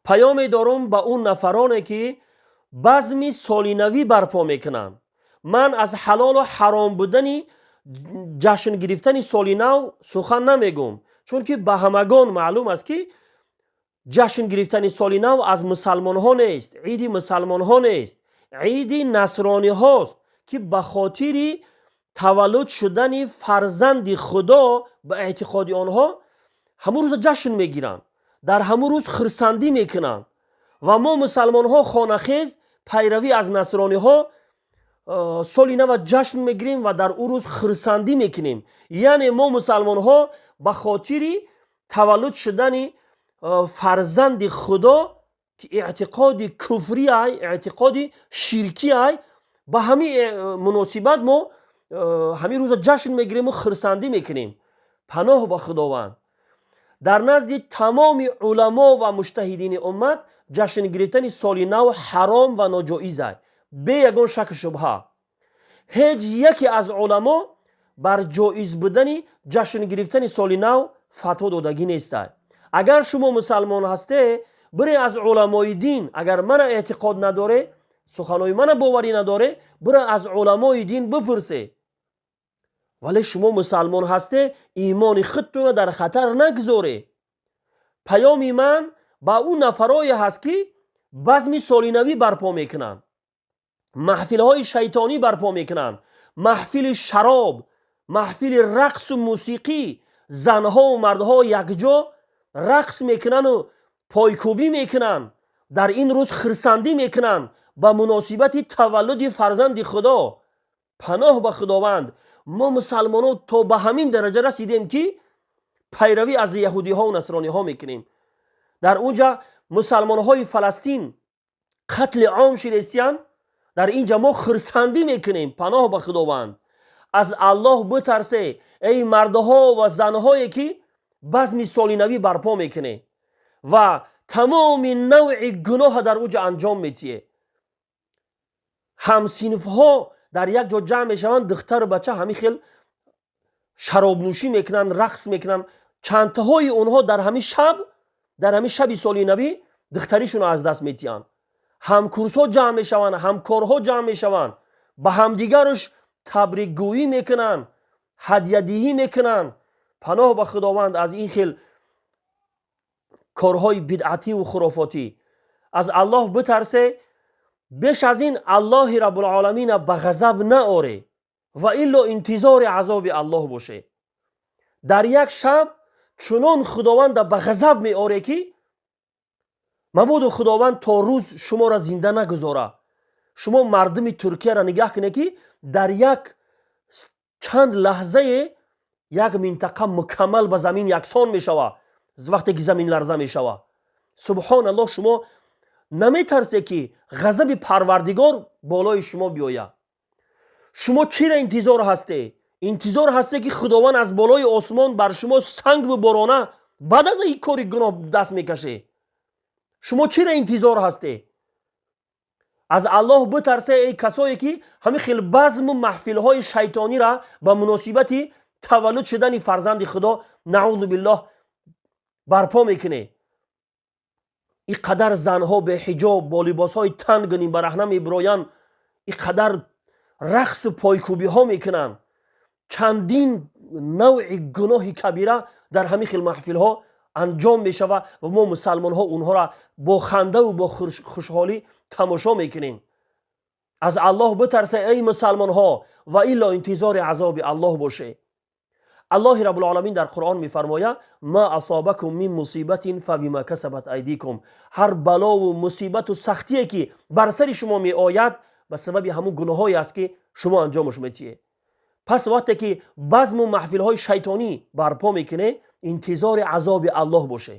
Паёме дорум ба он нафароне, ки базми солинавӣ барпо мекунанд. Ман аз ҳалолу ҳаром будани ҷашн гирифтани соли нав сухан намегӯм, чунки ба ҳамагон маълум аст, ки ҷашн гирифтани соли нав аз мусалмонҳо нест, иди мусалмонҳо нест, иди насрониҳост, ки ба хотири таваллуд шудани фарзанди Худо ба эътиқоди онҳо ҳамун рӯза ҷашн мегиранд, дар ҳамун рӯз хурсандӣ мекунанд. Ва мо, мусалмонҳо, хонахез пайравӣ аз насрониҳо соли нава ҷашн мегирем ва дар ӯ рӯз хурсандӣ мекунем. Яъне мо, мусалмонҳо, ба хотири таваллуд шудани фарзанди Худо, ки эътиқоди куфрӣ ай, эътиқоди ширкӣ ай, ба ҳамин муносибат мо ҳамин рӯза ҷашн мегирему хурсандӣ мекунем. Паноҳ ба Худованд! Дар назди тамоми уламо ва муҷтаҳидини уммат ҷашн гирифтани соли нав ҳаром ва ноҷоиз ай, бе ягон шаку шубҳа. Ҳеҷ яке аз уламо бар ҷоиз будани ҷашн гирифтани соли нав фатво додагӣ нестай. Агар шумо мусалмон ҳасте, бире аз уламои дин, агар мана эътиқод надоре, суханои мана боварӣ надоре, бире аз уламои дин бипурсе. Вале шумо мусалмон ҳасте, имони худтонро дар хатар нагузоре. Паёми ман ба ӯ нафарое ҳаст, ки базми солинавӣ барпо мекунанд, маҳфилҳои шайтонӣ барпо мекунанд, маҳфили шароб, маҳфили рақсу мусиқӣ, занҳову мардҳо якҷо рақс мекунану пойкӯбӣ мекунанд, дар ин рӯз хирсандӣ мекунанд ба муносибати таваллуди фарзанди Худо. Паноҳ ба Худованд! Мо, мусалмонон, то ба ҳамин дараҷа расидем, ки пайравӣ аз яҳудиҳову насрониҳо мекунем. Дар он ҷа мусалмонҳои Фаластин қатли ом шидестиянд, дар ин ҷа мо хирсандӣ мекунем. Паноҳ ба Худованд! Аз Аллоҳ битарсе, эй мардҳо ва занҳое, ки базми солинавӣ барпо мекунед ва тамоми навъи гуноҳа дар он ҷа анҷом метиҳед. Ҳамсинфҳо дар як ҷо ҷамъ мешаванд, духтару бача ҳамин хел шаробнӯшӣ мекунанд, рақс мекунанд. Чандтаҳои онҳо дар ҳамин шаб, дар ҳамин шаби соли навӣ духтаришонро аз даст метиҳанд. Ҳамкурсҳо ҷамъ мешаванд, ҳамкорҳо ҷамъ мешаванд, ба ҳамдигаруш табрикгӯӣ мекунанд, ҳадиядиҳӣ мекунанд. Паноҳ ба Худованд аз ин хел корҳои бидъативу хурофотӣ! Аз Аллоҳ битарсе. Беш аз ин Аллоҳи Раббулоламина ба ғазаб наоре ва илло интизори азоби Аллоҳ боше. Дар як шаб чунон Худованда ба ғазаб меоре, ки мабодо Худованд то рӯз шуморо зинда нагузора. Шумо мардуми Туркияро нигаҳ кунед, ки дар як чанд лаҳзае як минтақа мукаммал ба замин яксон мешавад, вақте ки заминларза мешавад. Субҳоналлоҳ! Шумо наметарсе, ки ғазаби Парвардигор болои шумо биёяд? Шумо чиро интизор ҳасте? Интизор ҳасте, ки Худованд аз болои осмон бар шумо санг биборона, баъд аз ин кори гуноҳ даст мекаше? Шумо чиро интизор ҳасте? Аз Аллоҳ битарсе, эй касое, ки ҳамин хел базму маҳфилҳои шайтонира ба муносибати таваллуд шудани фарзанди Худо, наузу биллоҳ, барпо мекунед. Ин қадар занҳо беҳиҷоб бо либосҳои тангу нимбараҳна мебироянд, ин қадар рақсу пойкӯбиҳо мекунанд, чандин навъи гуноҳи кабира дар ҳамин хел маҳфилҳо анҷом мешавад ва мо, мусалмонҳо, онҳоро бо хандаву бо хушҳолӣ тамошо мекунем. Аз Аллоҳ битарсе, эй мусалмонҳо, ва илло интизори азоби Аллоҳ боше. Аллоҳи Раббулоламин дар Қуръон мефармояд: «Ма асобакум мин мусибатин фабима касабат айдикум». Ҳар балову мусибату сахтие, ки бар сари шумо меояд, ба сабаби ҳамун гуноҳое аст, ки шумо анҷомаш метиҳед. Пас вақте ки базму маҳфилҳои шайтонӣ барпо мекунед, интизори азоби Аллоҳ боше.